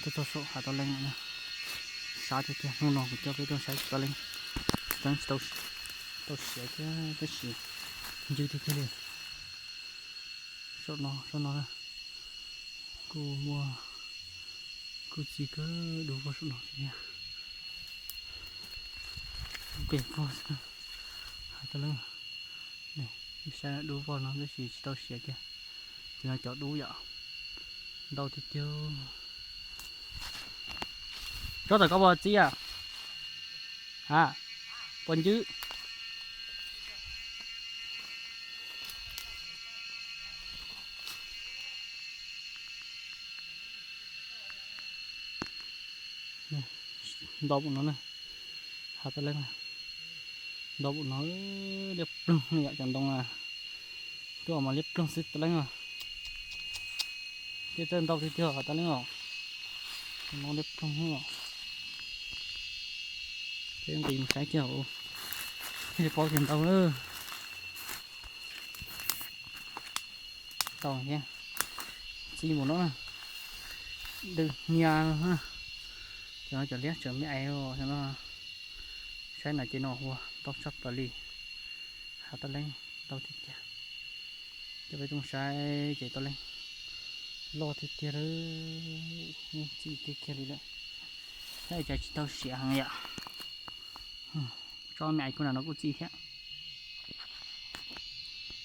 Tuaj txog saum hav tauj leeb no na. Sab tiag tiag, hnub no kuv coj peb tuaj saib tauj leeb. Tsis tau, tsis tau siav thiab tab sis ncw tiag tiag li. Saum no, saum no na, kuj muaj, kuj txi kawg dub vog saum no thiab. Pem vog xwb, hav tauj leeb. Saib dub vog no tab sis tsis tau siav kiag. Ces no cov dub yom, ntau tiag tiag. Tsob tom koj puas txi a? A, puas ncw? Ntau mus no na, hav tauj leeb, ntau mus no, liab ploog li yom, cov ntoo a, tuaj mas liab ploog xwb tauj leeb os. Thiab txawj ntau tiag tiag hav tauj leeb os, no liab ploog os. Peb nqis mus saib kiag, thiaj li paub tias ntau na. Tau thiab, txi mus no na, dwb hnia no na. Cov no cov liab tseem me aiv no. Saib no ces no ua ntau tshaj plaws li. Hav tauj leeb ntau tiag tiag. Coj peb tuaj saib ces tauj leeb loj tiag tiag lawm, yeej txi kiag kiag li lawm. Saib cas tsis tau siav heev yom. Tsob me aiv kuj na no kuj txi thiab.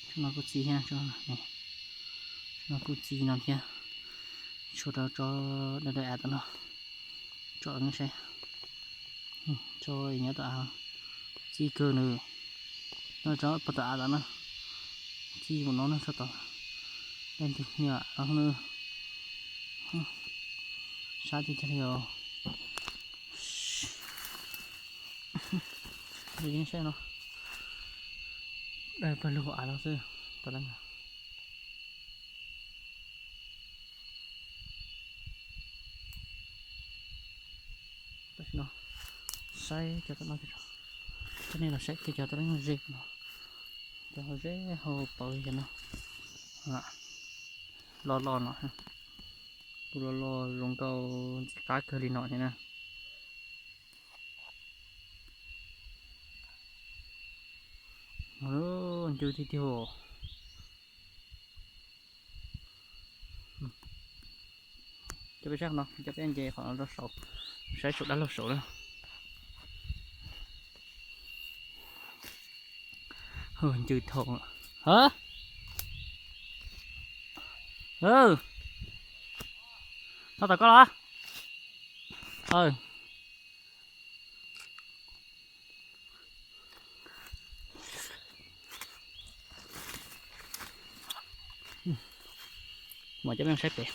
Tsob no kuj txi thiab, tsob no kuj txi no thiab. Tshuav rau tsob dawb dawb av tom no, tsom nej saib. Tsob nyob tom av txi kawg nws, no tsob pog tom av tom no txi mus no na, txog tom dej ntug hnia no na. Sab tiag tiag li os. Saib no, dawb pawg lug av no xwb. Tau leej, tam sim no saib cov tom no, coj nej los saib kiag cov tauj leeb ze no, cov ze hauv paus li no, loj loj no, kuj loj loj zoo nkauj ntxim qab kawg li no thiab na. Ncw tiag tiag. Coj peb saib qhov no, coj peb nce qhov no rau saud, saib saum dab laug saud na. Ncw thaum, ha, no tom koj los. Mas coj peb saib pem,